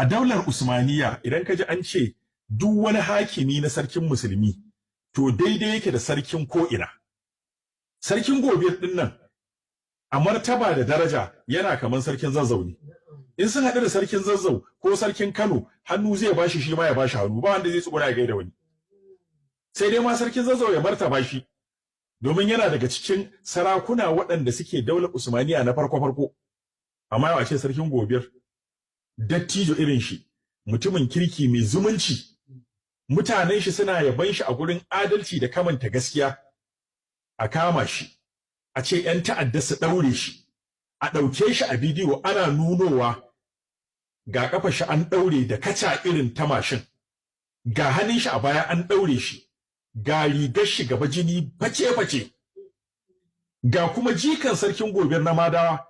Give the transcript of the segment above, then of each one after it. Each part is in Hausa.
A daular Usmaniya, idan ka ji an ce duk wani hakimi na sarkin musulmi, to daidai yake da sarkin ko'ina. Sarkin Gobir din nan a martaba da daraja yana kaman sarkin Zazzau ne. In sun haɗu da sarkin Zazzau ko sarkin Kano, hannu zai bashi, shi ma ya bashi hannu, ba wanda zai tsuguna ya gaida wani. Sai dai ma sarkin Zazzau ya martaba shi, domin yana daga cikin sarakuna waɗanda suke daular Usmaniya na farko farko. Amma yau a ce sarkin Gobir, dattijo irin shi, mutumin kirki mai zumunci, mutanen shi suna yaban shi a gurin adalci da kamanta gaskiya, a kama shi, a ce 'yan ta'adda su ɗaure shi, a ɗauke shi a bidiyo ana nunowa, ga kafa shi an ɗaure da kaca irin ta mashin, ga hannun shi a baya an ɗaure shi, ga rigar shi gaba jini face-face, ga kuma jikan sarkin Gobir na Madawa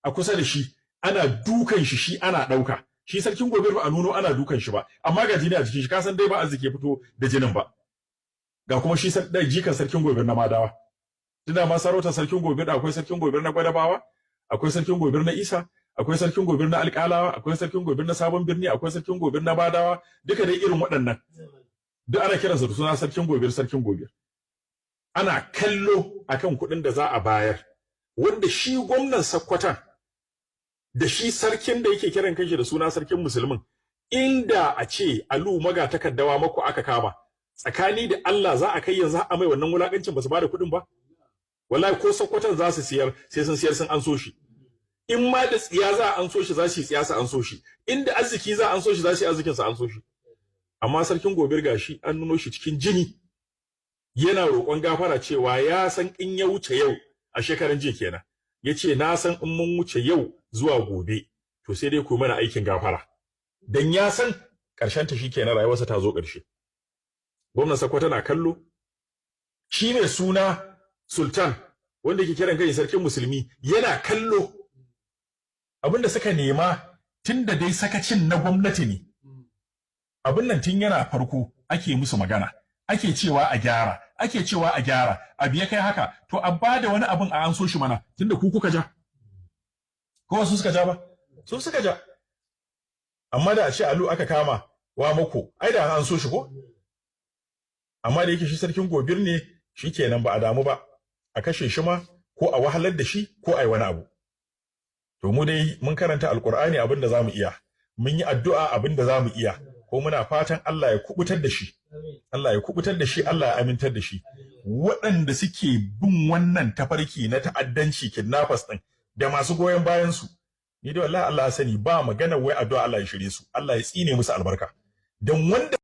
a kusa da shi ana dukan shi, shi ana ɗauka. Shi sarkin Gobir ba a nuno ana dukan shi ba, amma ga jini a jikin shi, kasan dai ba arziki fito da jinin ba. Ga kuma shi jikan sarkin Gobir na Madawa. Tunda ma sarautar sarkin Gobir, akwai sarkin Gobir na Gwadabawa, akwai sarkin Gobir na Isa, akwai sarkin Gobir na Alƙalawa, akwai sarkin Gobir na Sabon Birni, akwai sarkin Gobir na Badawa, duka dai irin waɗannan duk ana kiransu da suna sarkin Gobir. Sarkin Gobir ana kallo akan kuɗin da za a bayar, wanda shi gwamnan Sakkwatan da shi sarkin da yake kiran kanshi da suna sarkin musulmin, inda a ce Alu Magatakarda Wamakko aka kama, tsakani da Allah za a kai yanzu a mai wannan wulakancin ba su bada kuɗin ba? Wallahi ko Sakkwatan za su siyar, sai sun siyar sun anso shi. In ma da tsiya za a anso shi, za su yi tsiya su anso shi. Inda arziki za a anso shi, za su yi arzikin su anso shi. Amma sarkin Gobir, gashi an nuno shi cikin jini yana roƙon gafara, cewa ya san in ya wuce yau, a shekaran jiya kenan, ya ce, "Na san in mun wuce yau zuwa gobe, to sai dai ku mana aikin gafara," dan ya san ƙarshen ta shikenan, rayuwarsa ta zo ƙarshe. Gwamnan Sokoto na kallo, shi mai suna Sultan wanda yake kiran kai sarkin musulmi yana kallo. Abinda suka nema, tunda dai sakacin na gwamnati ne, abin nan tun yana farko ake musu magana, ake cewa a gyara, ake cewa a gyara, abu ya kai haka, to a bada wani abin a anso shi mana, tunda ku kuka ja. Ko su suka ja ba? Su suka ja. Amma da a ce Alu aka kama Wamakko, ai da an anso shi ko? Amma da yake shi sarkin Gobir ne, shikenan, ba a damu ba, a kashe shi ma ko a wahalar da shi ko a yi wani abu. To mu dai mun karanta Alkur'ani abin da zamu iya, mun yi addu'a abin da zamu iya, ko muna fatan Allah ya kubutar da shi, Allah ya kubutar da shi, Allah ya amintar da shi. Waɗanda suke bin wannan tafarki na ta'addanci, kidnappers din da masu goyon bayan su, ni dai wallahi Allah ya sani, ba magana wai addu'a Allah ya shirye su, Allah ya tsine musu albarka, dan wanda